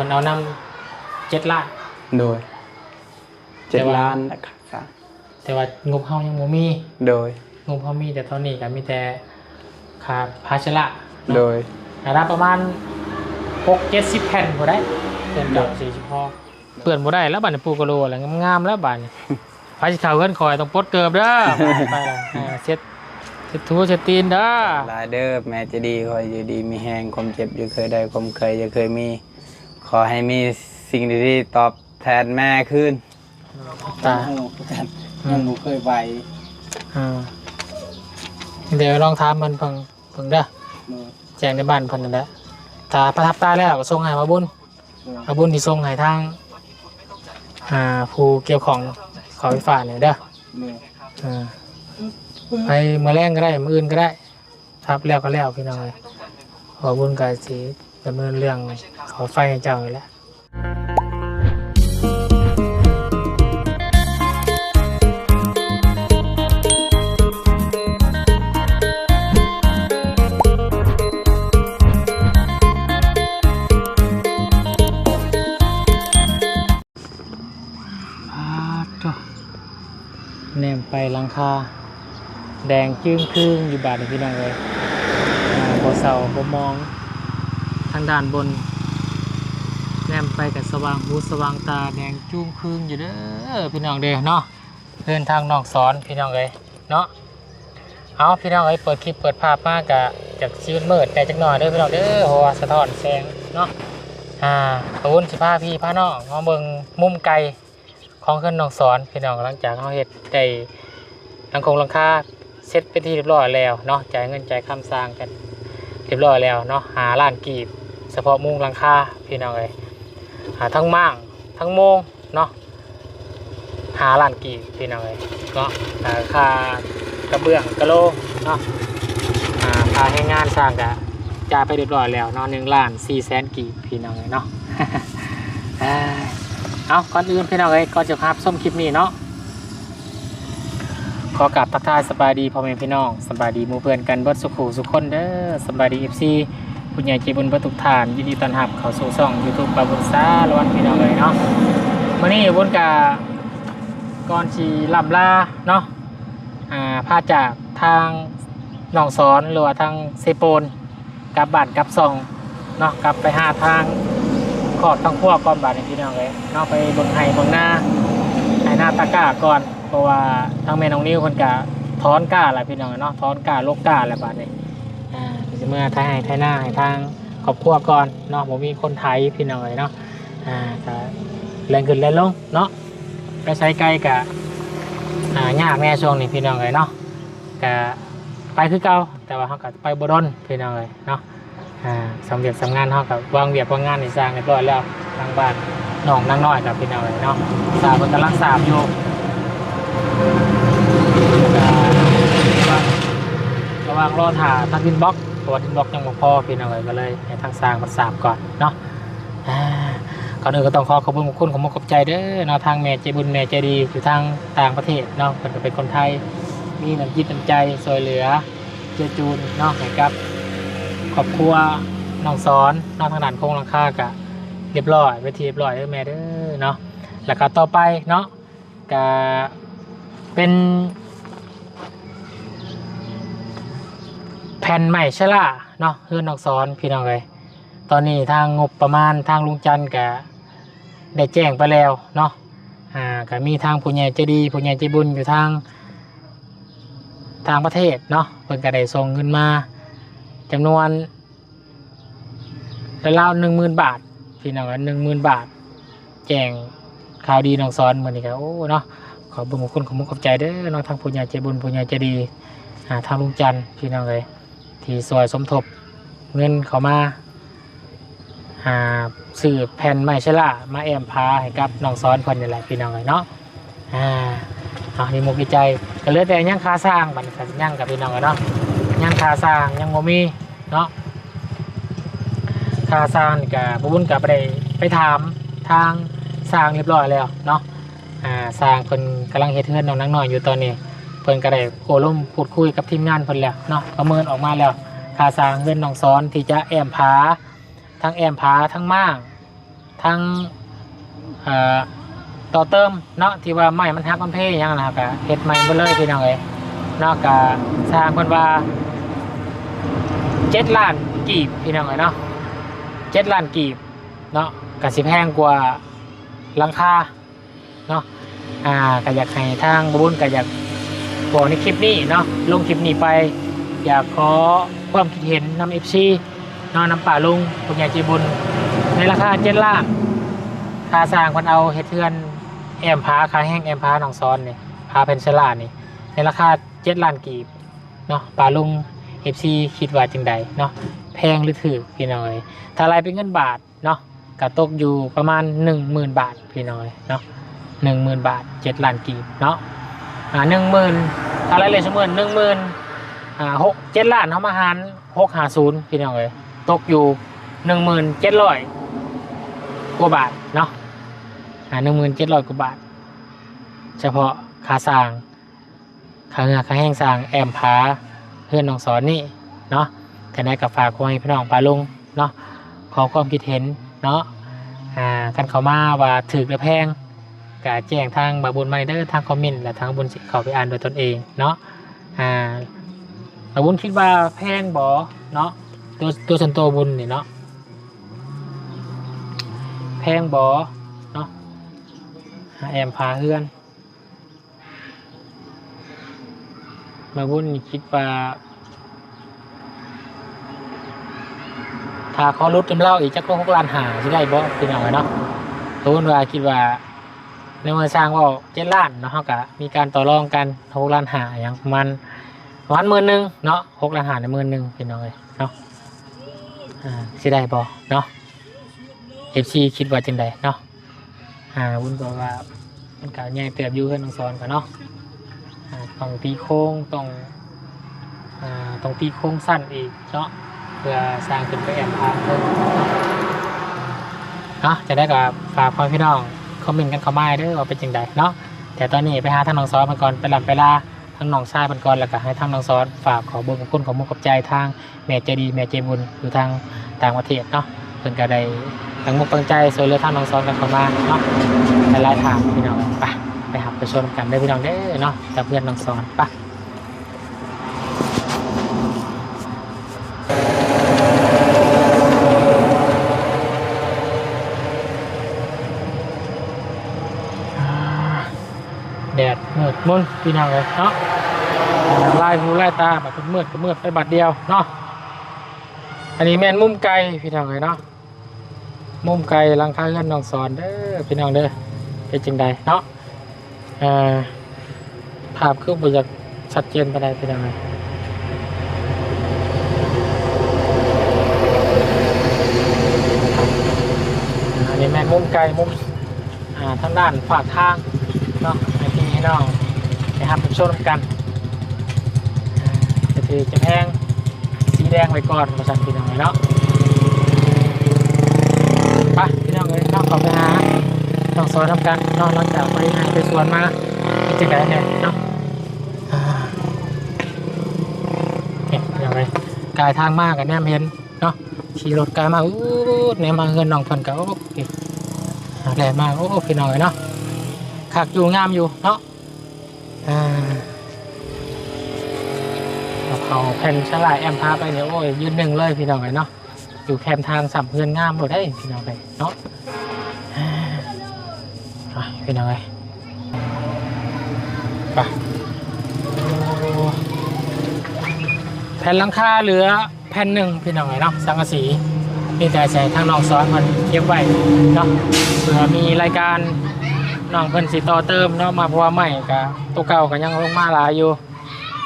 ເອົານຳເຈັດລ້ານ. ໂດຍ ເຈັດລ້ານ ແຕ່ວ່າ ແລ້ວກໍຄ່າ ແຕ່ວ່າງົບເຮົາຍັງບໍ່ມີ. ໂດຍ ງົບເຮົາມີແຕ່ຕອນນີ້ກໍມີແຕ່ຄ່າພາຊະລະເນາະ. ໂດຍ ລະດັບປະມານຫົກເຈັດສິບແຜ່ນພຸ້ນໃດ໋ ເພື່ອນເຈົ້າ ໂດຍ ຊິພໍ. ເປື້ອນບໍ່ໄດ້ແລ້ວບາດນີ້ ປູກະໂລແລ້ວ ງາມໆແລ້ວບາດນີ້. ໃຜຊິເຂົ້າເຮືອນຂ້ອຍຕ້ອງປົດເກີບເດີ. ໄປໆ ເອີ ເຊັດ ເຊັດຖູເຊັດຕີນເດີ. ຫຼາຍເດີ ແມ່ໃຈດີ ຂໍຢູ່ດີມີແຮງ ຄວາມເຈັບຢ່າເຄີຍໄດ້ ຄວາມໄຂ້ຢ່າເຄີຍມີ. ຂໍໃຫ້ມີສິ່ງດີໆຕອບແທນແມ່ຄືນ. ຕາ ຍັງບໍ່ເຄີຍໄຫວ. ອ່າ ດຽວລອງຖາມເພິ່ນເບິ່ງ ເບິ່ງເດີ. ໂດຍ ແຈ້ງໃນບ້ານເພິ່ນນັ້ນແຫຼະ. ຖ້າປະທັບຕາແລ້ວກໍສົ່ງໃຫ້ບ່າວບຸນ. ໂດຍ ບ່າວບຸນຊິສົ່ງໃຫ້ທາງ ອ່າ ຜູ້ກ່ຽວຂ້ອງເຂົາໄຟຟ້ານີ້ເດີ. ໂດຍ ເອີ ໄປມື້ແລງກໍໄດ້ ມື້ອື່ນກໍໄດ້. ທັບແລ້ວກໍແລ້ວ ພີ່ນ້ອງເອີຍ. ບ່າວບຸນກໍຊິດຳເນີນເລື່ອງເຂົ້າໄຟໃຫ້ເຈົ້ານີ້ແຫຼະ. ປາດໂທ້ ແນມໄປຫຼັງຄາແດງຈຶ່ງຄຶ່ງຢູ່ບາດນີ້ ພີ່ນ້ອງເອີຍ. ອ່າ ບໍ່ເຊົາບໍ່ໝອງ ທາງດ້ານບົນ ແນມໄປກໍສະຫວ່າງຫູສະຫວ່າງຕາ ແດງຈຶ່ງຄຶ່ງຢູ່ເດີ ພີ່ນ້ອງເດີເນາະ. ເຮືອນທາງນ້ອງສອນ ພີ່ນ້ອງເອີຍເນາະ. ເອົາ ພີ່ນ້ອງເອີຍ ເປີດຄລິບເປີດພາບມາກະຈະຊິມືດແດ່ຈັກໜ້ອຍເດີພີ່ນ້ອງເດີ ເພາະວ່າສະທ້ອນແສງເນາະ. ອ່າ ຕະວຸນຊິພາພີ່ພານ້ອງມາເບິ່ງມຸມໄກຂອງເຮືອນນ້ອງສອນ ພີ່ນ້ອງ. ຫຼັງຈາກເຮົາເຮັດໄດ້ຫຼັງຄົງຫຼັງຄາເສັດເປັນທີ່ຮຽບຮ້ອຍແລ້ວເນາະ ຈ່າຍເງິນຈ່າຍຄຳສ້າງກັນຮຽບຮ້ອຍແລ້ວເນາະ ຫ້າລ້ານກີບ ສະເພາະມຸງຫຼັງຄາ ພີ່ນ້ອງເອີຍ. ອ່າ ທັງມ້າງ ທັງໂມງເນາະ ຫ້າລ້ານກີບ ພີ່ນ້ອງເອີຍເນາະ. ອ່າ ຄ່າກະເບື້ອງກະໂລເນາະ ອ່າ ຄ່າແຮງງານຊ່າງກະຈ່າຍໄປຮຽບຮ້ອຍແລ້ວເນາະ ໜຶ່ງລ້ານສີ່ແສນກີບ ພີ່ນ້ອງເອີຍເນາະ. ເອົາ ກ່ອນອື່ນ ພີ່ນ້ອງເອີຍ ກ່ອນຈະຮັບຊົມຄລິບນີ້ເນາະ ຂໍກາບທັກທາຍສະບາຍດີພໍ່ແມ່ພີ່ນ້ອງ ສະບາຍດີໝູ່ເພື່ອນກັນເບິດສູ່ຄູ່ສູ່ຄົນເດີ. ສະບາຍດີ ເອັຟຊີ ຜູ້ໃຫຍ່ໃຈບຸນເບິດທຸກທ່ານ ຍິນດີຕ້ອນຮັບເຂົ້າສູ່ຊ່ອງຢູທູບ ບ່າວບຸນສາລະວັນ ພີ່ນ້ອງເອີຍເນາະ. ມື້ນີ້ບຸນກະ ກ່ອນຊິລ່ຳລາເນາະ ອ່າ ພາຈາກທາງໜອງສອນ ຫຼືວ່າທາງເຊໂປນ ກັບບ້ານກັບຊ່ອງເນາະ ກັບໄປຫາທາງຄອບທາງຄົວກ່ອນບາດນີ້ ພີ່ນ້ອງເອີຍເນາະ. ໄປເບິ່ງໄຮ່ເບິ່ງນາ ໄຮ່ນາຕາກ້າກ່ອນ ເພາະວ່າທາງແມ່ນ້ອງນິວເພິ່ນກະຖອນກ້າແລ້ວ ພີ່ນ້ອງເອີຍເນາະ ຖອນກ້າລົກກ້າແລ້ວບາດນີ້. ອ່າ ຊິເມືອໄຖໄຮ່ໄຖນາໃຫ້ທາງຄອບຄົວກ່ອນເນາະ ບໍ່ມີຄົນໄຖ ພີ່ນ້ອງເອີຍເນາະ. ອ່າ ກະແລ່ນຂຶ້ນແລ່ນລົງເນາະ ໄປໃສໄກກະ ອ່າ ຍາກແດ່ຊ່ວງນີ້ ພີ່ນ້ອງເອີຍເນາະ. ກະໄປຄືເກົ່າ ແຕ່ວ່າເຮົາກໍໄປບໍ່ດົນ ພີ່ນ້ອງເອີຍເນາະ. ອ່າ ສຳວຽກສຳງານ ເຮົາກໍວາງວຽກວາງງານໃຫ້ຊ່າງຮຽບຮ້ອຍແລ້ວ ທາງບ້ານໜອງນາງນ້ອຍກັບ ພີ່ນ້ອງເອີຍເນາະ ຊ່າງເພິ່ນກຳລັງສາບຢູ່. ກໍລະຫວ່າງລໍຖ້າທາງດິນບລັອກ ເພາະວ່າດິນບລັອກຍັງບໍ່ພໍ ພີ່ນ້ອງເອີຍ ກໍເລີຍໃຫ້ທາງຊ່າງເພິ່ນສາບກ່ອນເນາະ. ອ່າ ກ່ອນອື່ນກໍຕ້ອງຂໍຂອບຄຸນຂອບຄຸນ ຂອບມຸກຂອບໃຈເດີເນາະ ທາງແມ່ໃຈບຸນແມ່ໃຈດີຢູ່ທາງຕ່າງປະເທດເນາະ ເພິ່ນກໍເປັນຄົນໄທ ມີນ້ຳຈິດນ້ຳໃຈຊ່ວຍເຫຼືອເກື້ອຈູນເນາະ ໃຫ້ກັບຄອບຄົວນ້ອງສອນເນາະ. ທາງດ້ານໂຄງຫຼັງຄາກະຮຽບຮ້ອຍ ເປັນທີ່ຮຽບຮ້ອຍເດີແມ່ເດີເນາະ. ແລ້ວກໍຕໍ່ໄປເນາະ ກະເປັນແຜ່ນໄມ້ຊະລາເນາະ ເຮືອນນ້ອງສອນ ພີ່ນ້ອງເອີຍ. ຕອນນີ້ທາງງົບປະມານທາງລຸງຈັນກະໄດ້ແຈ້ງໄປແລ້ວເນາະ. ອ່າ ກະມີທາງຜູ້ໃຫຍ່ໃຈດີ ຜູ້ໃຫຍ່ໃຈບຸນຢູ່ທາງຕ່າງປະເທດເນາະ ເພິ່ນກະໄດ້ສົ່ງເງິນມາຈຳນວນລາວໆ ໜຶ່ງໝື່ນບາດ ພີ່ນ້ອງເອີຍ ໜຶ່ງໝື່ນບາດ ແຈ້ງຂ່າວດີນ້ອງສອນມື້ນີ້ກະ ໂອ້ເນາະ ຂອບຄຸນຂອບຄຸນຂອບມຸກຂອບໃຈເດີເນາະ ທາງຜູ້ໃຫຍ່ໃຈບຸນ ຜູ້ໃຫຍ່ໃຈດີ ອ່າ ທາງລຸງຈັນ ພີ່ນ້ອງເອີຍ ທີ່ຊ່ວຍສົມທົບເງິນເຂົ້າມາ ອ່າ ຊື້ແຜ່ນໄມ້ຊະລາມາແອ້ມຝາໃຫ້ກັບນ້ອງສອນເພິ່ນນີ້ແຫຼະ ພີ່ນ້ອງເອີຍເນາະ. ອ່າ ເອົາ ດີມຸກດີໃຈ ກໍເຫຼືອແຕ່ຍັງຄ່າສ້າງ ບັດນີ້ກໍຍັງກັບ ພີ່ນ້ອງເອີຍເນາະ ຍັງຄ່າສ້າງຍັງບໍ່ມີເນາະ. ຄ່າສ້າງນີ້ກໍ ບໍ່ບຸນກໍໄປໄດ້ໄປຖາມທາງຊ່າງຮຽບຮ້ອຍແລ້ວເນາະ. ອ່າ ຊ່າງເພິ່ນກຳລັງເຮັດເຮືອນນ້ອງນາງນ້ອຍຢູ່ຕອນນີ້ ເພິ່ນກໍໄດ້ໂອ້ລົມພູດຄຸຍກັບທີມງານເພິ່ນແລ້ວເນາະ ປະເມີນອອກມາແລ້ວ ຄ່າສ້າງເຮືອນນ້ອງສອນທີ່ຈະແອ້ມຝາ ທັງແອ້ມຝາ ທັງມ້າງ ທັງ ເອີ ຕໍ່ເຕີມເນາະ ທີ່ວ່າໄມ້ມັນຫັກມັນເພຫຍັງນະ ກະເຮັດໃໝ່ເບິດເລີຍພີ່ນ້ອງເອີຍເນາະ. ກະຊ່າງເພິ່ນວ່າເຈັດລ້ານກີບພີ່ນ້ອງເອີຍເນາະ ເຈັດລ້ານກີບເນາະ ກະຊິແພງກວ່າຫຼັງຄາເນາະ. ອ່າ ກະຢາກໃຫ້ທາງບ່າວບຸນ ກະຢາກບອກໃນຄລິບນີ້ເນາະ ລົງຄລິບນີ້ໄປ ຢາກຂໍຄວາມຄິດເຫັນນຳເອັຟຊີ ເນາະ ນຳປ້າລຸງຜູ້ໃຫຍ່ໃຈບຸນ ໃນລາຄາເຈັດລ້ານ ຄ່າສ້າງເພິ່ນເອົາເຮັດເຮືອນແອ້ມຜາ ຄ່າແຮງແອ້ມຜານ້ອງສອນນີ້ ຜາແຜ່ນເຊລານີ້ ໃນລາຄາເຈັດລ້ານກີບເນາະ. ປ້າລຸງ ເອັຟຊີ ຄິດວ່າຈັ່ງໃດເນາະ ແພງຫຼືຖືກພີ່ນ້ອງເອີຍ? ຖ້າໄລ່ເປັນເງິນບາດເນາະ ກະຕົກຢູ່ປະມານໜຶ່ງໝື່ນບາດພີ່ນ້ອງເອີຍເນາະ ໜຶ່ງໝື່ນບາດ ເຈັດລ້ານກີບເນາະ. ອ່າ ໜຶ່ງໝື່ນ ຖ້າໄລ່ເລກສົມມຸດ ໜຶ່ງໝື່ນ ອ່າ ຫົກ ເຈັດລ້ານ ເຮົາມາຫານ ຫົກຫ້າສູນ ພີ່ນ້ອງເອີຍ ຕົກຢູ່ໜຶ່ງໝື່ນເຈັດຮ້ອຍກວ່າບາດເນາະ ອ່າ ໜຶ່ງໝື່ນເຈັດຮ້ອຍກວ່າບາດ ສະເພາະຄ່າສ້າງ ຄ່າເຫື່ອຄ່າແຮງສ້າງແອ້ມຜາເຮືອນນ້ອງສອນນີ້ເນາະ. ຈັ່ງໃດກໍຝາກຂອງໃຫ້ພີ່ນ້ອງປ້າລຸງເນາະ ຂໍຄວາມຄິດເຫັນເນາະ ອ່າ ກັນເຂົ້າມາວ່າຖືກຫຼືແພງ ກະແຈ້ງທາງບ່າວບຸນມາເດີ ທາງຄອມເມັນ ແລະ ທາງບຸນຊິເຂົ້າໄປອ່ານດ້ວຍຕົນເອງເນາະ. ອ່າ ບ່າວບຸນຄິດວ່າແພງບໍ່ເນາະ ຕົວ ຕົວສ່ວນຕົວບຸນນີ້ເນາະ ແພງບໍ່ເນາະ ແອ້ມຜາເຮືອນ ບ່າວບຸນນີ້ຄິດວ່າ ຖ້າຂໍຫຼຸດນຳລາວອີກຈັກຫົກລ້ານຫ້າ ຊິໄດ້ບໍ່ ພີ່ນ້ອງເອີຍເນາະ? ສົມມຸດວ່າ ຄິດວ່າ ໃນເມື່ອຊ່າງເວົ້າເຈັດລ້ານເນາະ ເຮົາກະມີການຕໍ່ລອງກັນ ຫົກລ້ານຫ້າ ຫຍັງປະມານ ປະມານໝື່ນໜຶ່ງເນາະ ຫົກລ້ານຫ້າ ໃນໝື່ນໜຶ່ງ ພີ່ນ້ອງເອີຍເນາະ. ອ່າ ຊິໄດ້ບໍ່ເນາະ? ເອັຟຊີ ຄິດວ່າຈັ່ງໃດເນາະ? ອ່າ ວຸ້ນກໍວ່າມັນກໍໃຫຍ່ເຕີບຢູ່ເຮືອນນ້ອງສອນກໍເນາະ ອ່າ ຕ້ອງຕີໂຄງ ຕ້ອງ ອ່າ ຕ້ອງຕີໂຄງຊັ້ນອີກເນາະ ເພື່ອສ້າງຂຶ້ນໄປແອ້ມທາງເທິງເນາະ. ເນາະ ຈັ່ງໃດກໍຝາກພໍ່ແມ່ພີ່ນ້ອງຄອມເມັນກັນເຂົ້າມາເດີ ວ່າເປັນຈັ່ງໃດເນາະ. ແຕ່ຕອນນີ້ໄປຫາທາງນ້ອງສອນເພິ່ນກ່ອນ ໄປລ່ຳໄປລາ ທາງນ້ອງຊາຍເພິ່ນກ່ອນ ແລ້ວກໍໃຫ້ທາງນ້ອງສອນຝາກຂໍບຸນຂອບຄຸນ ຂອບມຸກຂອບໃຈທາງແມ່ໃຈດີ ແມ່ໃຈບຸນຢູ່ທາງຕ່າງປະເທດເນາະ ເພິ່ນກໍໄດ້ຕັ້ງອົກຕັ້ງໃຈຊ່ວຍເຫຼືອທາງນ້ອງສອນກັນເຂົ້າມາເນາະ ຫຼາຍໆທ່ານພີ່ນ້ອງ. ໄປ ໄປຮັບໄປຊົມກັນເດີພີ່ນ້ອງເດີເນາະ ກັບເຮືອນນ້ອງສອນ. ໄປ ອ່າ ແດດມືດມົນພີ່ນ້ອງເອີຍເນາະ ລາຍຫູລາຍຕາ ບາດເພິ່ນມືດກໍມືດໄປບາດດຽວເນາະ. ອັນນີ້ແມ່ນມຸມໄກພີ່ນ້ອງເອີຍເນາະ ມຸມໄກຫຼັງຄາເຮືອນນ້ອງສອນເດີພີ່ນ້ອງເດີ. ເປັນຈັ່ງໃດເນາະ ເອີ ພາບຄືບໍ່ຢາກຊັດເຈນປານໃດພີ່ນ້ອງເອີຍ. ອັນນີ້ແມ່ນມຸມໄກ ມຸມ ອ່າ ທາງດ້ານຟາກທາງເນາະ ໃຫ້ພີ່ໃຫ້ນ້ອງໄດ້ຮັບໄດ້ຊົມນຳກັນ. ອ່າ ຈະຖືກຈະແພງ ສີແດງໄວ້ກ່ອນວ່າຊັ້ນພີ່ນ້ອງເອີຍເນາະ. ໄປພີ່ນ້ອງເອີຍເນາະ ເຂົ້າໄປຫານ້ອງສອນນຳກັນເນາະ ຫຼັງຈາກໄປໄຮ່ໄປສວນມາ ເປັນຈັ່ງໃດແດ່ເນາະ. ອ່າ ນີ້ພີ່ນ້ອງເອີຍ ກາຍທາງມາກໍແນມເຫັນ ເນາະ ຂີ່ລົດກາຍມາ ອູດ ແນມມາເຮືອນນ້ອງເພິ່ນກໍ ໂອ້ຍ ແລ່ນມາ ໂອ້ ພີ່ນ້ອງເອີຍເນາະ ຄັກຢູ່ງາມຢູ່ເນາະ. ອ່າ ເອົາເຂົ້າແຜ່ນສະຫຼາຍແອ້ມຜາໄປນີ້ ໂອ້ຍ ຢືນໜຶ່ງເລີຍພີ່ນ້ອງເອີຍເນາະ ຢູ່ແຄມທາງຊ້ຳເຮືອນງາມໂລດເດ້ພີ່ນ້ອງເອີຍເນາະ. ອ່າ ພີ່ນ້ອງເອີຍ ໄປ ແຜ່ນຫຼັງຄາເຫຼືອ ແຜ່ນໜຶ່ງພີ່ນ້ອງເອີຍເນາະ ສັງກະສີ ມີແຕ່ໃຫ້ທາງນ້ອງສອນເພິ່ນເກັບໄວ້ເນາະ ເພື່ອມີລາຍການນ້ອງເພິ່ນຊິຕໍ່ເຕີມເນາະ ມາ ເພາະວ່າໄມ້ກະໂຕເກົ່າກະຍັງລົງມາຫຼາຍຢູ່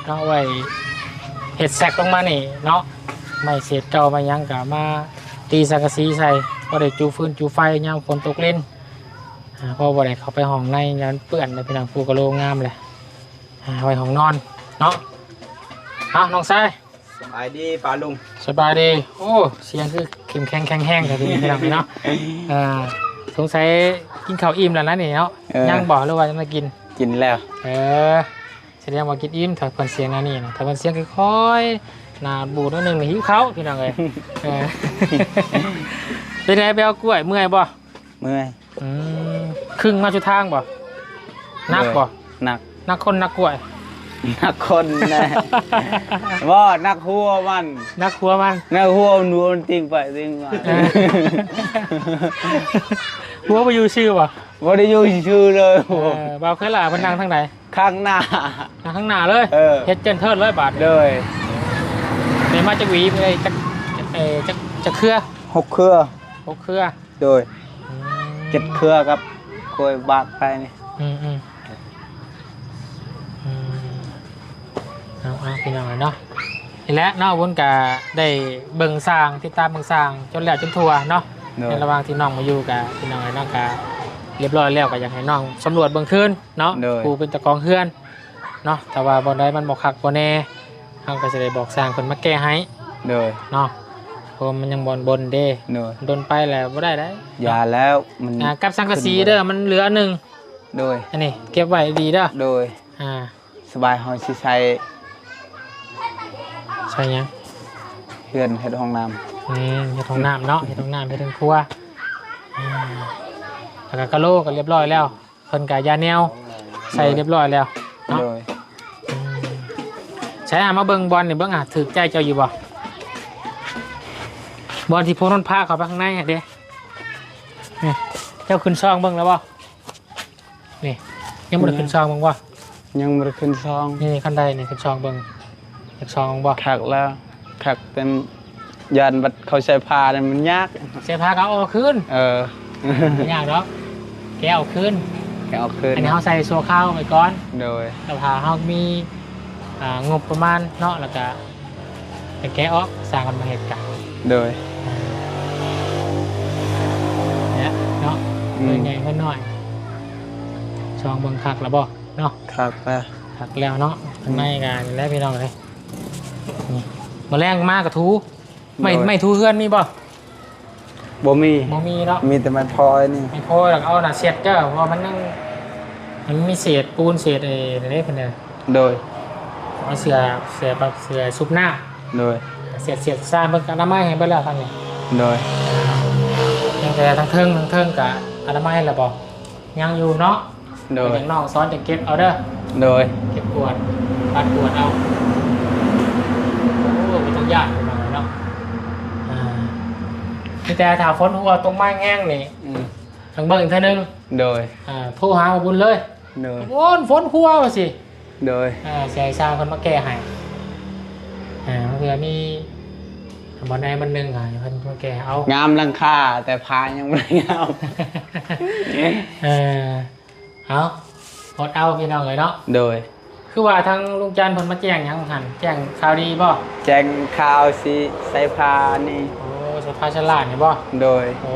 ເນາະ ໄວ້ເຮັດແຊັກລົງມານີ້ເນາະ ໄມ້ເສດເກົ່າໄມ້ຫຍັງກະມາຕີສັງກະສີໃສ່ ພໍໄດ້ຈູຟືນຈູໄຟຍາມຝົນຕົກລິນ ອ່າ ເພາະບໍ່ໄດ້ເຂົ້າໄປຫ້ອງໃນ ຢ້ານເປື້ອນເດ້ພີ່ນ້ອງ ປູກະໂລງາມແຫຼະ ອ່າ ໄວ້ຫ້ອງນອນເນາະ. ເອົາ ນ້ອງຊາຍ ສະບາຍດີປ້າລຸງ ສະບາຍດີ. ໂອ້ ສຽງຄືເຂັ້ມແຂງແຂງແຮງແທ້ພີ່ນ້ອງເນາະ. ອ່າ ສົງໄສກິນເຂົ້າອີ່ມແລ້ວນະນີ້ເນາະ. ເອີ ຍັງບໍ່ ຫຼືວ່າຍັງບໍ່ໄດ້ກິນ? ກິນແລ້ວ. ເອີ ສະແດງວ່າກິນອີ່ມ ຖ້າເພິ່ນສຽງແນວນີ້ນະ ຖ້າເພິ່ນສຽງຄ່ອຍໆ ໜ້າບູດໜ້ອຍໜຶ່ງ ຫິວເຂົ້າພີ່ນ້ອງເອີຍ. ເອີ ເປັນໃດ ໄປເອົາກ້ວຍ ເມື່ອຍບໍ່? ເມື່ອຍ. ອືມ ຄຶ່ງມາສຸດທາງບໍ່? ໜັກບໍ່? ໂດຍ ໜັກ. ໜັກຄົນໜັກກວຍ? ໜັກຄົນແຫຼະ ບໍ່ ໜັກຫົວມັນ. ໜັກຫົວມັນ? ໜັກຫົວມັນ ຫົວມັນຕິ່ງໄປຕິ່ງມາ. ເອີ ຫົວບໍ່ຢູ່ຊື່ບໍ່? ບໍ່ໄດ້ຢູ່ຊື່ເລີຍ. ເອີ ບ່າວເຄີຍຫຼ້າເພິ່ນນັ່ງທາງໃດ? ຂ້າງໜ້າ. ນັ່ງຂ້າງໜ້າເລີຍ? ເອີ ເຮັດເຈີນເທີດເລີຍບາດນີ້. ໂດຍ. ໄດ້ມາຈັກຫວີ? ໄດ້ຈັກ ເອີ ຈັກ ຈັກເຄືອ? ຫົກເຄືອ. ຫົກເຄືອ? ໂດຍ. ອືມ ເຈັດເຄືອກັບກວຍບາກໄປນີ້. ອືມໆ ອືມ ເອົາໆ ພີ່ນ້ອງເອີຍເນາະ ນີ້ແຫຼະເນາະ ບຸນກະໄດ້ເບິ່ງຊ່າງ ຕິດຕາມເບິ່ງຊ່າງຈົນແລ້ວຈົນທົ່ວເນາະ. ໂດຍ. ໃນລະຫວ່າງທີ່ນ້ອງມາຢູ່ກະ ພີ່ນ້ອງເອີຍເນາະ ກະລຽບຮ້ອຍແລ້ວ ກະຢາກໃຫ້ນ້ອງສຳຫຼວດເບິ່ງຄືນເນາະ. ໂດຍ. ຜູ້ເປັນເຈົ້າຂອງເຮືອນເນາະ ຖ້າວ່າບ່ອນໃດມັນບໍ່ຄັກບໍ່ແນ່ ເຮົາກໍຊິໄດ້ບອກຊ່າງເພິ່ນມາແກ້ໃຫ້. ໂດຍ. ເນາະ ເພາະວ່າມັນຍັງບ່ອນບົນເດ້. ໂດຍ. ດົນໄປແລ້ວບໍ່ໄດ້ໃດ. ຢ່າແລ້ວ ມັນ ອ່າ ກັບສັງກະສີເດີ ມັນເຫຼືອອັນໜຶ່ງ. ໂດຍ. ອັນນີ້ເກັບໄວ້ດີເດີ. ໂດຍ. ອ່າ ສະບາຍ ເຮົາຊິໃສ່ ໃສ່ຫຍັງ? ເຮືອນເຮັດຫ້ອງນ້ຳ. ອືມ ເຮັດຫ້ອງນ້ຳເນາະ ເຮັດຫ້ອງນ້ຳ ເຮັດເຮືອນຄົວ. ອ່າ ແລ້ວກໍກະໂຫຼກໍລຽບຮ້ອຍແລ້ວ ເພິ່ນກະຢາແນວໃສ່ ໂດຍ ລຽບຮ້ອຍແລ້ວເນາະ. ໂດຍ. ອືມ ໃສ່ຫາມາເບິ່ງບ່ອນນີ້ເບິ່ງ ອ່າ ຖືກໃຈເຈົ້າຢູ່ບໍ່? ບ່ອນທີ່ພວກນັ້ນພາເຂົ້າໄປຂ້າງໃນຫັ້ນເດ້. ນີ້ ເຈົ້າຂຶ້ນຊ່ອງເບິ່ງແລ້ວບໍ່? ນີ້ ຍັງບໍ່ໄດ້ຂຶ້ນຊ່ອງເບິ່ງບໍ່? ຍັງບໍ່ໄດ້ຂຶ້ນຊ່ອງ. ນີ້ ຄັນໄດ້ນີ້ ຂຶ້ນຊ່ອງເບິ່ງ. ຢາກຊ່ອງເບິ່ງບໍ່? ຄັກແລ້ວ ຄັກ ແຕ່ຢ້ານບັດເຂົາໃສ່ຜ້ານັ້ນມັນຍາກ. ໃສ່ຜ້າກໍເອົາອອກຄືນ. ເອີ ບໍ່ຍາກດອກ ແກະເອົາຄືນ. ແກະເອົາຄືນ. ອັນນີ້ເຮົາໃສ່ຊົ່ວຄາວໄວ້ກ່ອນ. ໂດຍ. ແຕ່ຖ້າເຮົາມີ ອ່າ ງົບປະມານເນາະ ແລ້ວກະ ໄປແກະອອກ ສ້າງກັນມາເຮັດກະ. ໂດຍ. ອ່າ ນີ້ແຫຼະເນາະ ອືມ ເຮືອນໃຫຍ່ເຮືອນນ້ອຍ ຊ່ອງເບິ່ງຄັກແລ້ວບໍ່ເນາະ? ຄັກແລ້ວ ຄັກແລ້ວເນາະ. ອືມ ຂ້າງໃນກະນີ້ແຫຼະ ພີ່ນ້ອງເອີຍ ນີ້ ມື້ແລງມາກະຖູ. ໄມ້ ໂດຍ ໄມ້ຖູເຮືອນມີບໍ່? ບໍ່ມີ ບໍ່ມີເນາະ ມີແຕ່ໄມ້ພອຍນີ້. ໄມ້ພອຍ ແລ້ວກໍເອົາໜ້າເຊັດເດີ ເພາະວ່າມັນຍັງ ມັນມີເສດປູນເສດ ເອີ ນີ້ເດ້ເພິ່ນເດີ. ໂດຍ. ເອົາເສື້ອ ເສື້ອ ເສື້ອຊຸບນ້ຳ. ໂດຍ. ເຊັດ ເຊັດຊາມ ເພິ່ນກໍອະນາໄມໃຫ້ເບິດແລ້ວທາງນີ້. ໂດຍ. ຍັງແຕ່ທາງເທິງ ທາງເທິງກໍອະນາໄມແລ້ວບໍ່? ຍັງຢູ່ເນາະ. ໂດຍ. ເປັນຫຍັງນ້ອງສອນຈັ່ງເກັບເອົາເດີ. ໂດຍ. ເກັບກວາດ ປັດກວາດເອົາ. ໂອ້ ບໍ່ຕ້ອງຢ້ານເນາະ. ອ່າ ມີແຕ່ຖ້າຝົນຫົວຕົກມາແຮງນີ້ ອືມ ຕ້ອງເບິ່ງອີກເທື່ອໜຶ່ງ. ໂດຍ. ອ່າ ໂທຫາບ່າວບຸນເລີຍ. ໂດຍ. ໂອ້ ຝົນຫົວວ່າຊິ. ໂດຍ. ອ່າ ຊິໃຫ້ຊ່າງເພິ່ນມາແກ້ໃຫ້. ອ່າ ເພື່ອມີບ່ອນໃດບ່ອນໜຶ່ງ ໃຫ້ເພິ່ນມາແກ້ເອົາ. ງາມຫຼັງຄາ ແຕ່ຝາຍັງບໍ່ໄດ້ງາມ. ເອີ ເອົາ ອົດເອົາ ພີ່ນ້ອງເອີຍເນາະ. ໂດຍ. ຄືວ່າທາງລຸງຈັນເພິ່ນມາແຈ້ງຫຍັງຫັ້ນ? ແຈ້ງຂ່າວດີບໍ່? ແຈ້ງຂ່າວຊິໃສ່ຜ້ານີ້. ໂອ້ ໃສ່ຜ້າສະຫຼາດນີ້ບໍ່? ໂດຍ. ໂອ້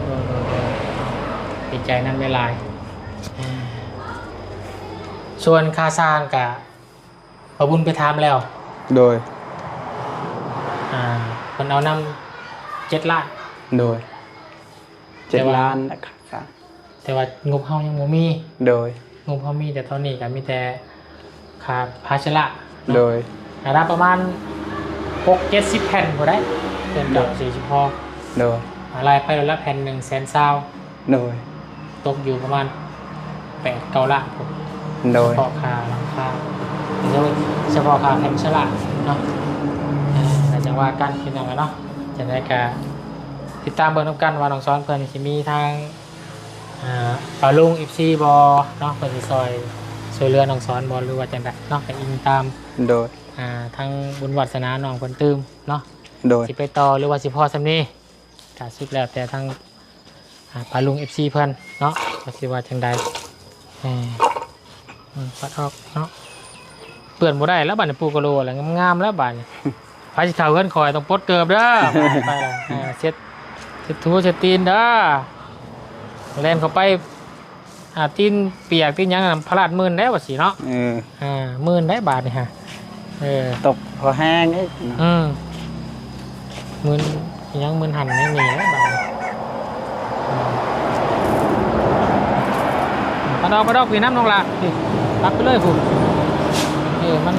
ໂດຍ ໂດຍ ໂດຍ ດີໃຈນຳຫຼາຍໆ. ອ່າ ສ່ວນຄ່າສ້າງກະ ບ່າວບຸນໄປຖາມແລ້ວ. ໂດຍ. ອ່າ ເພິ່ນເອົານຳເຈັດລ້ານ. ໂດຍ. ເຈັດລ້ານ ແຕ່ວ່າ ແລ້ວກະຄ່າ ແຕ່ວ່າງົບເຮົາຍັງບໍ່ມີ. ໂດຍ. ງົບເຮົາມີແຕ່ຕອນນີ້ກໍມີແຕ່ຄ່າພາຊະລະເນາະ. ໂດຍ. ລະດັບປະມານຫົກເຈັດສິບແຜ່ນພຸ້ນໃດ໋ ເຄື່ອງເກົ່າ ໂດຍ ຊິ ຊິພໍ. ໂດຍ. ອາ ໄລ່ໄປລະແຜ່ນໜຶ່ງແສນຊາວ. ໂດຍ. ຕົກຢູ່ປະມານແປດເກົ້າລ້ານພຸ້ນ. ໂດຍ. ສະເພາະຄ່າຫຼັງຄາ ສະເພາະຄ່າແຜ່ນສະລະເນາະ. ເອີ ກໍຈັ່ງວ່າກັນ ພີ່ນ້ອງເອີຍເນາະ. ຈັ່ງໃດກໍຕິດຕາມເບິ່ງນຳກັນວ່ານ້ອງສອນເພິ່ນຊິມີທາງ ອ່າ ປ້າລຸງ ເອັຟຊີ ບໍ່ເນາະ ເພິ່ນຊິຊ່ອຍ ຊ່ວຍເຫຼືອນ້ອງສອນບໍ່ ຫຼືວ່າຈັ່ງໃດເນາະ ກໍອີງຕາມ ໂດຍ ອ່າ ທາງບຸນວາດສະໜານ້ອງເພິ່ນຕື່ມເນາະ. ໂດຍ. ຊິໄປຕໍ່ ຫຼືວ່າຊິພໍສ່ຳນີ້ ກໍສຸດແລ້ວແຕ່ທາງ ອ່າ ປ້າລຸງ ເອັຟຊີ ເພິ່ນເນາະ ວ່າຊິວ່າຈັ່ງໃດ. ເອີ ອືມ ປັດອອກເນາະ ເປື້ອນບໍ່ໄດ້ແລ້ວບາດນີ້ ປູກະໂລແລ້ວ ງາມໆແລ້ວບາດນີ້. ໃຜຊິເຂົ້າເຮືອນຂ້ອຍຕ້ອງປົດເກີບເດີ ໄປລະ. ເອີ ເຊັດ ເຊັດຖູເຊັດຕີນເດີ ແລ່ນເຂົ້າໄປ ອ່າ ຕີນປຽກຕີນຫຍັງ ພະລາດມື່ນແລ້ວວ່າຊີ້ເນາະ. ເອີ ອ່າ ມື່ນໄດ້ບາດນີ້ຫະ. ເອີ ຕົກພໍແຮງອີກ. ອືມ ມື່ນອີຫຍັງ ມື່ນຫັ້ນແມ່ນນີ້ແຫຼະບາດນີ້. ອືມ ໄປດອກ ໄປດອກ ພີ່ນຳນ້ອງຫຼ້າ ພີ່ ຕັດໄປເລີຍພຸ້ນ. ເອີ ມັນ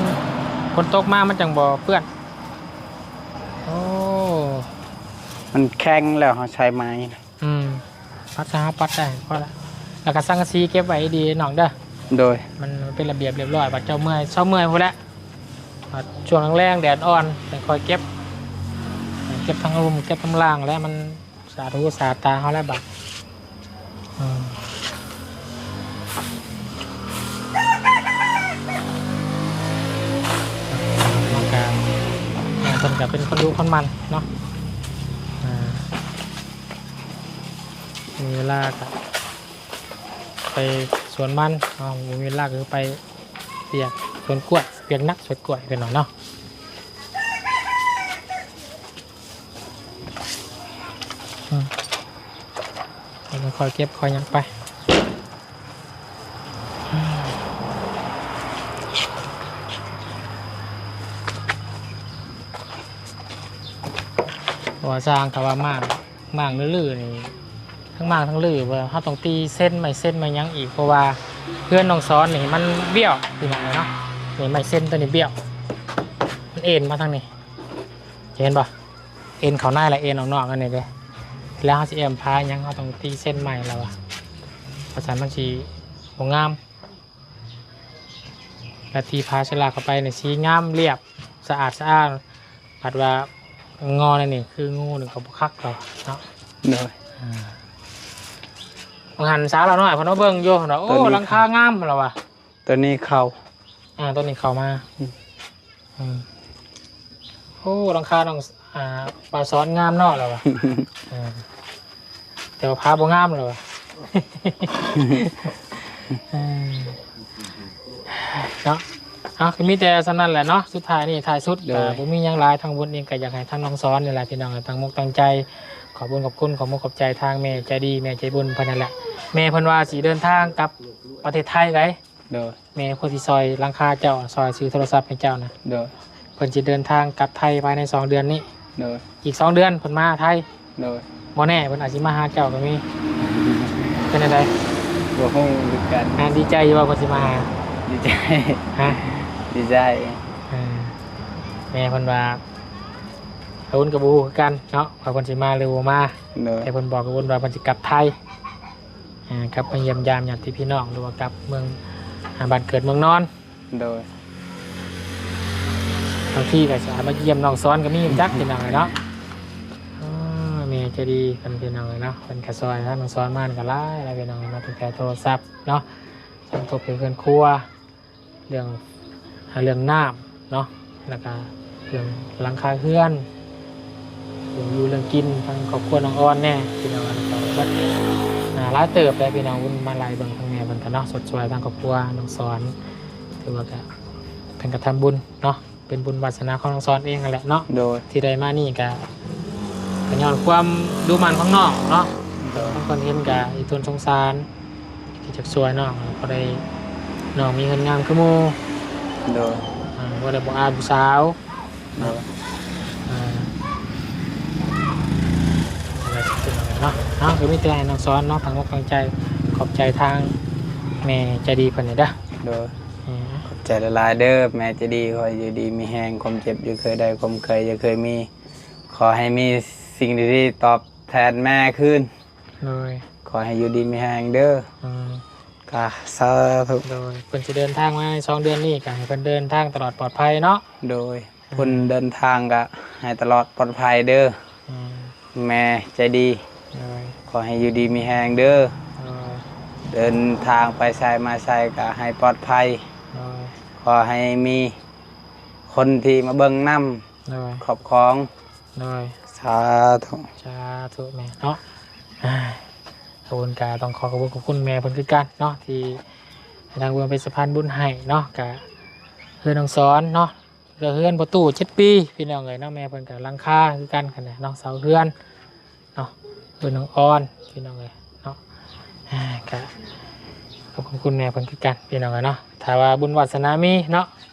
ຝົນຕົກມາມັນຈັ່ງບໍ່ເປື້ອນ. ໂອ້ ມັນແຂງແລ້ວ ເຮົາໃຊ້ໄມ້. ອືມ ປັດຊະ ເຮົາປັດໄດ້ພໍລະ ແລ້ວກໍສັງກະສີເກັບໄວ້ດີໆ ນ້ອງເດີ. ໂດຍ ມັນເປັນລະບຽບລຽບຮ້ອຍ ບັດເຈົ້າເມື່ອຍ ເຊົາເມື່ອຍພຸ້ນແຫຼະ ບັດຊ່ວງແລງໆ ແດດອ່ອນ ຈັ່ງຄ່ອຍເກັບ ເກັບທັງລຸ່ມ ເກັບທັງລ່າງ ແລ້ວມັນສາດຫູສາດຕາເຮົາແລ້ວບັດ. ອືມ ມັນກະ ເພິ່ນກະເປັນຄົນດຸຄົນໝັ່ນເນາະ. ອ່າ ມີເວລາກະໄປສວນມັນເນາະ ບໍ່ມີເວລາກໍຄືໄປວຽກສວນກ້ວຍ ວຽກໜັກສວນກ້ວຍເພິ່ນວ່າເນາະ. ອືມ ແລ້ວກໍຄ່ອຍເກັບຄ່ອຍຫຍັງໄປ. ເພາະວ່າຊ່າງເຂົາວ່າມ້າງ ມ້າງລື້ໆນີ້ ທັງມ້າງທັງຮື້ ວ່າເຮົາຕ້ອງຕີເຊັນ ໄມ້ເຊັນໄມ້ຫຍັງອີກ ເພາະວ່າເຮືອນນ້ອງສອນນີ້ມັນບ້ຽວ ພີ່ນ້ອງເອີຍເນາະ. ນີ້ໄມ້ເຊັນຕົວນີ້ບ້ຽວ ມັນເອັນມາທາງນີ້ ຈະເຫັນບໍ່? ເອັນເຂົ້າໃນ ແລະ ເອັນອອກນອກ ອັນນີ້ເດ້. ແລ້ວເຮົາຊິແອ້ມຜາຫຍັງ ເຮົາຕ້ອງຕີເຊັນໃໝ່ແລ້ວວ່າ ເພາະຊັ້ນມັນຊິບໍ່ງາມ. ແລ້ວຕີຜາສະລາກເຂົ້າໄປນີ້ ສີງາມລຽບ ສະອາດສະອ້ານ. ພັດວ່າງໍແນວນີ້ຄືງູນີ້ກໍບໍ່ຄັກດອກເນາະ. ໂດຍ ອ່າ ວ່າຫັ້ນສາວລາວນ້ອຍເພິ່ນມາເບິ່ງຢູ່ ໂອ້ ໂຕນີ້ ຫຼັງຄາງາມ ລາວວ່າ ໂຕນີ້ເຂົ້າ ອ່າ ໂຕນີ້ເຂົ້າມາ ອືມ ອືມ ໂອ້ ຫຼັງຄານ້ອງ ອ່າ ປາສອນງາມເນາະ ລາວວ່າ ເອີ ແຕ່ວ່າຜາບໍ່ງາມ ລາວວ່າ ເອີ ເນາະ. ເອົາ ກໍມີແຕ່ສ່ຳນັ້ນແຫຼະເນາະ ສຸດທ້າຍນີ້ ທ້າຍສຸດ ໂດຍ ກໍບໍ່ມີຫຍັງຫຼາຍ ທາງບຸນເອງກໍຢາກໃຫ້ທາງນ້ອງສອນນີ້ແຫຼະ ພີ່ນ້ອງ ຕັ້ງອົກຕັ້ງໃຈ ຂອບຄຸນ ຂອບຄຸນ ຂອບມຸກຂອບໃຈທາງແມ່ໃຈດີ ແມ່ໃຈບຸນເພິ່ນນັ້ນແຫຼະ. ແມ່ເພິ່ນວ່າຊິເດີນທາງກັບປະເທດໄທໄດ ໂດຍ ແມ່ຜູ້ທີ່ຊ່ອຍຫຼັງຄາເຈົ້າ ຊ່ອຍຊື້ໂທລະສັບໃຫ້ເຈົ້ານະ ໂດຍ ເພິ່ນຊິເດີນທາງກັບໄທພາຍໃນສອງເດືອນນີ້ ໂດຍ ອີກສອງເດືອນເພິ່ນມາໄທ ໂດຍ ບໍ່ແນ່ເພິ່ນອາດຊິມາຫາເຈົ້າກໍມີ. ເປັນຈັ່ງໃດ? ບໍ່ຮູ້ຄືກັນ ອ່າ ດີໃຈຢູ່ບໍ່ເພິ່ນຊິມາຫາ? ດີໃຈ ຮະ? ດີໃຈ ເອີ ແມ່ເພິ່ນວ່າ ອາວຸນກໍບໍ່ຮູ້ຄືກັນເນາະ ວ່າເພິ່ນຊິມາຫຼືບໍ່ມາ ໂດຍ ແຕ່ເພິ່ນບອກອາວຸນວ່າເພິ່ນຊິກັບໄທ ອ່າ ກັບມາຢ້ຽມຢາມຍາດຕິພີ່ນ້ອງ ຫຼືວ່າກັບເມືອງ ອ່າ ບ້ານເກີດເມືອງນອນ ໂດຍ ບາງທີກໍຊິມາຢ້ຽມນ້ອງສອນກໍມີຈັກ ພີ່ນ້ອງເອີຍເນາະ. ເອີ ແມ່ໃຈດີເພິ່ນ ພີ່ນ້ອງເອີຍເນາະ ເພິ່ນກໍຊ່ອຍທາງນ້ອງສອນມາກໍຫຼາຍແລ້ວ ພີ່ນ້ອງເນາະ ຕັ້ງແຕ່ໂທລະສັບເນາະ ສົມທົບໃຫ້ເຮືອນຄົວ ເລື່ອງ ເລື່ອງນ້ຳເນາະ ແລ້ວກະເລື່ອງຫຼັງຄາເຮືອນ ເລື່ອງຢູ່ເລື່ອງກິນ ທາງຄອບຄົວນ້ອງອອນແດ່ ພີ່ນ້ອງ ແລ້ວກະເບິດ ອ່າ ຫຼາຍເຕີບແຫຼະ ພີ່ນ້ອງ ບຸນມາໄລ່ເບິ່ງທາງແມ່ເພິ່ນກະເນາະ ຊົດຊ່ວຍທາງຄອບຄົວນ້ອງສອນ ຖືວ່າກະເພິ່ນກະທຳບຸນເນາະ ເປັນບຸນວາສະໜາຂອງນ້ອງສອນເອງຫັ້ນແຫຼະເນາະ ໂດຍ ທີ່ໄດ້ມານີ້ກະ ກະຍ້ອນຄວາມດຸໝັ່ນຂອງນ້ອງເນາະ ໂດຍ ບາງຄົນເຫັນກະອີ່ຕົນສົງສານ ທີ່ຈັກຊ່ວຍນ້ອງ ພໍໄດ້ນ້ອງມີເຮືອນງາມຄືໝູ່ ໂດຍ ອ່າ ບໍ່ໄດ້ບໍ່ອາຍຜູ້ສາວ ໂດຍ ເນາະ ອ່າ ເນາະ ກໍມີແຕ່ໃຫ້ນ້ອງສອນເນາະ ຕັ້ງອົກຕັ້ງໃຈ ຂອບໃຈທາງແມ່ໃຈດີເພິ່ນນີ້ເດີ ໂດຍ ອືມ ຂອບໃຈຫຼາຍໆເດີ ແມ່ໃຈດີ ຂໍໃຫ້ຢູ່ດີມີແຮງ ຄວາມເຈັບຢ່າເຄີຍໄດ້ ຄວາມໄຂ້ຢ່າເຄີຍມີ ຂໍໃຫ້ມີສິ່ງດີໆຕອບແທນແມ່ຄືນ ໂດຍ ຂໍໃຫ້ຢູ່ດີມີແຮງເດີ ອືມ ກະສາທຸ ໂດຍ ເພິ່ນຊິເດີນທາງມາໃນສອງເດືອນນີ້ ກະໃຫ້ເພິ່ນເດີນທາງຕະຫຼອດປອດໄພເນາະ ໂດຍ ອືມ ເພິ່ນເດີນທາງກະໃຫ້ຕະຫຼອດປອດໄພເດີ ອືມ ແມ່ໃຈດີ ໂດຍ ຂໍໃຫ້ຢູ່ດີມີແຮງເດີ ໂດຍ ເດີນທາງໄປໃສມາໃສກະໃຫ້ປອດໄພ ໂດຍ ຂໍໃຫ້ມີຄົນທີ່ມາເບິ່ງນຳ ໂດຍ ຄອບຄອງ ໂດຍ ສາທຸ ສາທຸແມ່ເນາະ ອາ ອາບຸນກະຕ້ອງຂໍຂອບຄຸນຂອບຄຸນແມ່ເພິ່ນຄືກັນເນາະ ທີ່ທາງເມືອງເປັນສະພານບຸນໃຫ້ເນາະ ກະເຮືອນນ້ອງສອນເນາະ ກະເຮືອນພໍ່ຕູ້ເຈັດປີ ພີ່ນ້ອງເອີຍເນາະ ແມ່ເພິ່ນກະຫຼັງຄາຄືກັນຫັ້ນແຫຼະເນາະ ເສົາເຮືອນເນາະ ເຮືອນນ້ອງອອນ ພີ່ນ້ອງເອີຍເນາະ ອາ ກະຂອບຄຸນແມ່ເພິ່ນຄືກັນ ພີ່ນ້ອງເອີຍເນາະ ຖ້າວ່າບຸນວາສະໜາມີເນາະ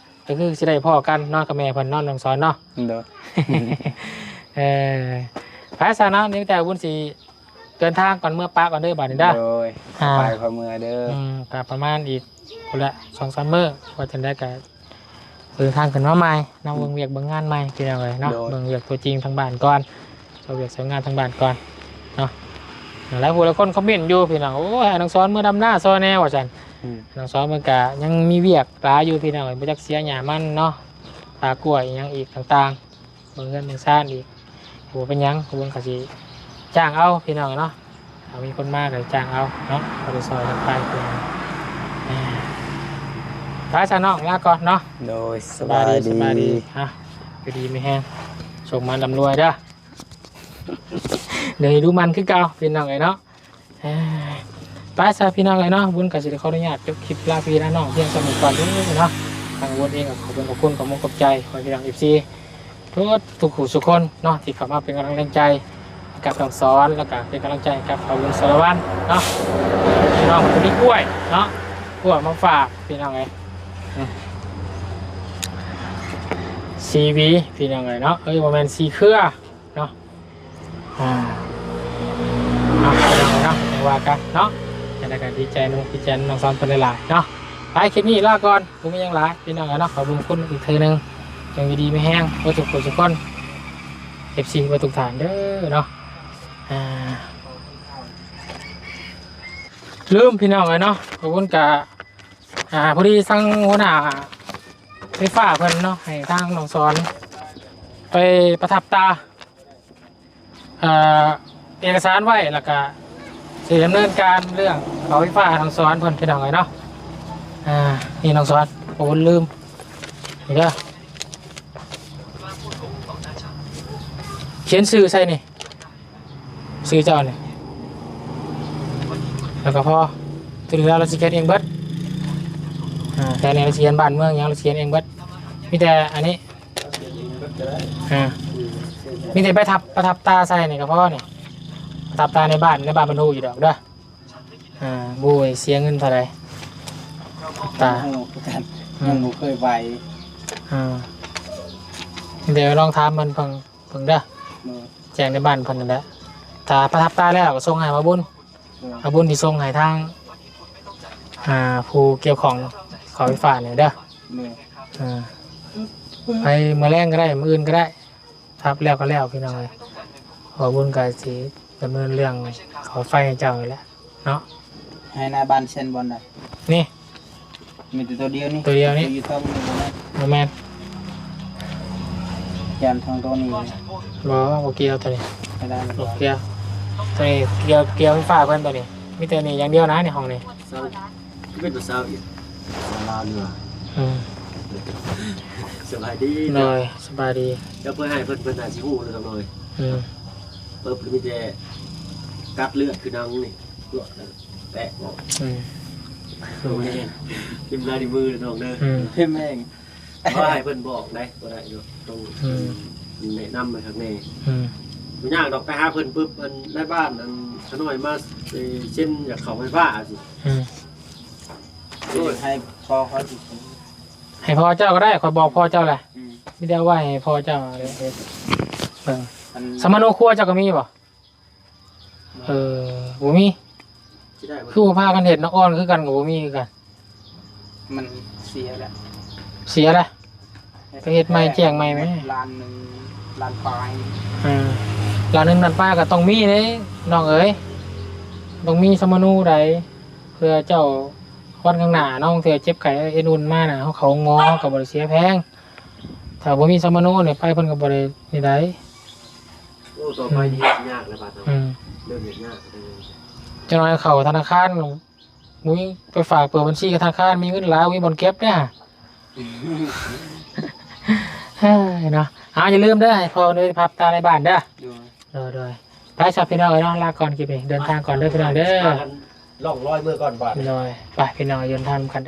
ກໍຄືຊິໄດ້ພໍ້ກັນເນາະ ກັບແມ່ເພິ່ນເນາະ ນ້ອງສອນເນາະ ໂດຍ ເອີ ໄປຊະເນາະ ນີ້ແຕ່ບຸນຊິເດີນທາງກ່ອນ ເມືອປະກ່ອນເດີບາດນີ້ເດີ ໂດຍ ອ່າ ໄປຂໍເມືອເດີ ອືມ ກໍປະມານອີກພຸ້ນແຫຼະ ສອງສາມມື້ ວ່າຈັ່ງໃດກໍເດີນທາງຂຶ້ນມາໃໝ່ເນາະ ອືມ ເບິ່ງວຽກເບິ່ງງານໃໝ່ ພີ່ນ້ອງເອີຍເນາະ ໂດຍ ເບິ່ງວຽກຕົວຈິງທາງບ້ານກ່ອນ ເບິ່ງວຽກສວຍງາມທາງບ້ານກ່ອນເນາະ ຫຼາຍຜູ້ຫຼາຍຄົນຄອມເມັນຢູ່ພີ່ນ້ອງ ໂອ້ຍ ໃຫ້ນ້ອງສອນເມືອດຳນາຊ່ອຍແດ່ວ່າຊັ້ນ. ອືມ ນ້ອງສອນເພິ່ນກະຍັງມີວຽກຫຼາຍຢູ່ພີ່ນ້ອງ ບໍ່ຈັກເສຍຫຍ້າມັນເນາະ ຕາກ້ວຍອີ່ຫຍັງອີກຕ່າງໆ ເບິ່ງເຮືອນເບິ່ງຊານອີກ ບໍ່ເປັນຫຍັງ ຂະບວນກະຊິຈ້າງເອົາພີ່ນ້ອງເນາະ ຖ້າມີຄົນມາກະຈ້າງເອົາເນາະ ບໍ່ໄດ້ຊ່ອຍກັນໄປພີ່ນ້ອງ. ໄປຊະນ້ອງ ລາກ່ອນເນາະ. ໂດຍ ສະບາຍດີ ສະບາຍດີ ອ່ະ ຢູ່ດີມີແຮງ ໂຊກໝານລ່ຳລວຍເດີ. ດຽວນີ້ດຸໝັ່ນຄືເກົ່າພີ່ນ້ອງເອີຍເນາະ. ເອີ ໄປຊະພີ່ນ້ອງເອີຍເນາະ ບຸນກໍຊິໄດ້ຂໍອະນຸຍາດຈົບຄລິບລາພີ່ລານ້ອງພຽງສ່ຳນີ້ກ່ອນເດີເນາະ. ທາງບຸນເອງກໍຂອບຄຸນ ຂອບຄຸນ ຂອບມຸກຂອບໃຈພໍ່ແມ່ພີ່ນ້ອງ ເອັຟຊີ ທຸກໆຜູ້ທຸກຄົນເນາະ ທີ່ເຂົ້າມາເປັນກຳລັງແຮງໃຈໃຫ້ກັບນ້ອງສອນ ແລ້ວກໍເປັນກຳລັງໃຈໃຫ້ກັບບ່າວບຸນສາລະວັນເນາະ. ພີ່ນ້ອງກໍມີກ້ວຍເນາະ ກ້ວຍມາຝາກພີ່ນ້ອງເອີຍ ອືມ ສີ່ຫວີພີ່ນ້ອງເອີຍເນາະ ເອີຍ ບໍ່ແມ່ນສີ່ເຄືອ ເນາະ. ອ່າ ເອົາ ພີ່ນ້ອງເນາະ ຈັ່ງວ່າກັນເນາະ. ຈັ່ງໃດກໍດີໃຈນຳ ດີໃຈນຳນ້ອງສອນເພິ່ນຫຼາຍໆເນາະ. ໄປ ຄລິບນີ້ລາກ່ອນ ບໍ່ມີຫຍັງຫຼາຍພີ່ນ້ອງເອີຍເນາະ. ຂອບຄຸນອີກເທື່ອໜຶ່ງ ຈົ່ງຢູ່ດີມີແຮງເບິດທຸກຜູ້ທຸກຄົນ ເອັຟຊີ ເບິດທຸກທ່ານເດີເນາະ. ອ່າ ລືມພີ່ນ້ອງເອີຍເນາະ ຂອບຄຸນກະ ອ່າ ພໍດີທາງຫົວໜ້າໄຟຟ້າເພິ່ນເນາະ ໃຫ້ທາງນ້ອງສອນໄປປະທັບຕາ ເອີ ເອກະສານໄວ້ ແລ້ວກະຊິດຳເນີນການເລື່ອງເສົາໄຟຟ້າໃຫ້ນ້ອງສອນເພິ່ນ ພີ່ນ້ອງເອີຍເນາະ. ອ່າ ນີ້ນ້ອງສອນ ໂອ້ ລືມ ນີ້ເດີ ຂຽນຊື່ໃສ່ນີ້ ຊື່ເຈົ້ານີ້ ແລ້ວກໍພໍ. ຕົວນີ້ລາວ ລາວຊິຂຽນເອງເບິດ ອ່າ ແຕ່ນີ້ລາວຊິຂຽນບ້ານເມືອງຫຍັງ ລາວຊິຂຽນເອງເບິດ ມີແຕ່ອັນນີ້ ອ່າ ມີແຕ່ໄປທັບ ປະທັບຕາໃສ່ນີ້ກໍພໍນີ້ ປະທັບຕາໃນບ້ານ ໃນບ້ານເພິ່ນຮູ້ຢູ່ດອກເດີ. ອ່າ ບໍ່ເສຍເງິນເທົ່າໃດ ຕາ ຍັງບໍ່ຮູ້ຄືກັນ ອືມ ຍັງບໍ່ເຄີຍໄປ ອ່າ ມີແຕ່ລອງຖາມເພິ່ນເບິ່ງ ເບິ່ງເດີ ໂດຍ ແຈ້ງໃນບ້ານເພິ່ນນັ້ນແຫຼະ. ຖ້າປະທັບຕາແລ້ວກໍສົ່ງໃຫ້ບ່າວບຸນ ໂດຍ ບ່າວບຸນຊິສົ່ງໃຫ້ທາງ ອ່າ ຜູ້ກ່ຽວຂ້ອງເສົາໄຟຟ້ານີ້ເດີ ໂດຍ ອ່າ ໄປມື້ແລງກໍໄດ້ ມື້ອື່ນກໍໄດ້ ທັບແລ້ວກໍແລ້ວພີ່ນ້ອງເອີຍ. ບ່າວບຸນກໍຊິດຳເນີນເລື່ອງເສົາໄຟໃຫ້ເຈົ້ານີ້ແຫຼະເນາະ. ໃຫ້ໜ້າບ້ານເຊັນບ່ອນໃດ? ນີ້ ມີແຕ່ຕົວດຽວນີ້ ຕົວດຽວນີ້ ຢູ່ເທິງນີ້ບໍ່ແມ່ນ ບໍ່ແມ່ນ ຢ້ານທາງຕົວນີ້ ບໍ່ ບໍ່ກ່ຽວຕົວນີ້ ບໍ່ກ່ຽວ ຕົວນີ້ກ່ຽວ ກ່ຽວໄຟຟ້າເພິ່ນຕົວນີ້ ມີແຕ່ນີ້ຢ່າງດຽວນະ ໃນຫ້ອງນີ້ ເຊົາ ຄືເປັນຜູ້ສາວອີກ ສາວລາວນີ້ຫວ່າ ອືມ ສະບາຍດີ ໂດຍ ສະບາຍດີ ເຈົ້າເພິ່ນໃຫ້ເພິ່ນ ເພິ່ນໜ້າຊິຮູ້ເລີຍ ອືມ ປຶບ ມີແຕ່ກັດເລືອດຄືໜັງນີ້ ແຕກອອກ ອືມ ໂດຍ ທິ່ມລາຍນິ້ວມືເດີນ້ອງເດີ ອືມ ພິມເອງ ບໍ່ໃຫ້ເພິ່ນບອກໄດ໋ ບໍ່ໄດ້ຢູ່ ຕ້ອງ ອືມ ແນະນຳໃຫ້ຄັກແນ່ ອືມ ບໍ່ຍາກດອກ ໄປຫາເພິ່ນປຶບ ອັນນາຍບ້ານ ອັນຂະນ້ອຍມາ ເອີ ເຊັນຢາກເຂົ້າໄຟຟ້າຊິ ອືມ ໂອ້ຍ ໃຫ້ພໍ່ເຂົາຊິ ໃຫ້ພໍ່ເຈົ້າກໍໄດ້ ຂ້ອຍບອກພໍ່ເຈົ້າແຫຼະ ອືມ ມີແຕ່ເອົາໄວ້ໃຫ້ພໍ່ເຈົ້າເຮັດເບິ່ງ ອັນ ສຳມະໂນຄົວເຈົ້າກໍມີບໍ່? ເອີ ບໍ່ມີ ຊິໄດ້ບໍ່? ຄືບໍ່ພາກັນເຮັດເນາະ ອ່ອນຄືກັນກໍບໍ່ມີຄືກັນ ມັນເສຍແລ້ວ ເສຍແລ້ວ ໄປເຮັດໃໝ່ແຈ້ງໃໝ່ແມ ລ້ານໜຶ່ງ ລ້ານປາຍ ເອີ ລ້ານໜຶ່ງລ້ານປາຍກໍຕ້ອງມີເດ້ນ້ອງເອີຍ ຕ້ອງມີສຳມະໂນໃດ ເພື່ອເຈົ້າວັນຂ້າງໜ້າເນາະ ເທື່ອເຈັບໄຂ້ເອັນອຸ່ນມານະ ເຮົາເຂົ້າໂຮງໝໍ ເຮົາກໍບໍ່ໄດ້ເສຍແພງ ຖ້າບໍ່ມີສຳມະໂນນີ້ໄປເພິ່ນກໍບໍ່ໄດ້ນີ້ໃດ ໂອ້ ຕໍ່ໄປນີ້ເຮັດຍາກແລ້ວບາດເຮົາ ອືມ ເລີ່ມເຮັດຍາກ ຈັກໜ່ອຍເຂົ້າທະນາຄານ ອຸ້ຍ ໄປຝາກເປີດບັນຊີກັບທະນາຄານ ມີເງິນຫຼາຍ ມີບ່ອນເກັບເດ້ ເອີຍເນາະ ເອົາ ຢ່າລືມເດີ ໃຫ້ພໍ່ເດີ ພັບຕາໃນບ້ານເດີ ໂດຍ ໂດຍ ໂດຍ ໄປຊະພີ່ນ້ອງເອີຍເນາະ ລາກ່ອນຄລິບນີ້ ເດີນທາງກ່ອນເດີພີ່ນ້ອງເດີ ພາກັນລ່ອງລອຍເມືອກ່ອນບາດ ໂດຍ ໄປພີ່ນ້ອງ ເດີນທາງນຳກັນ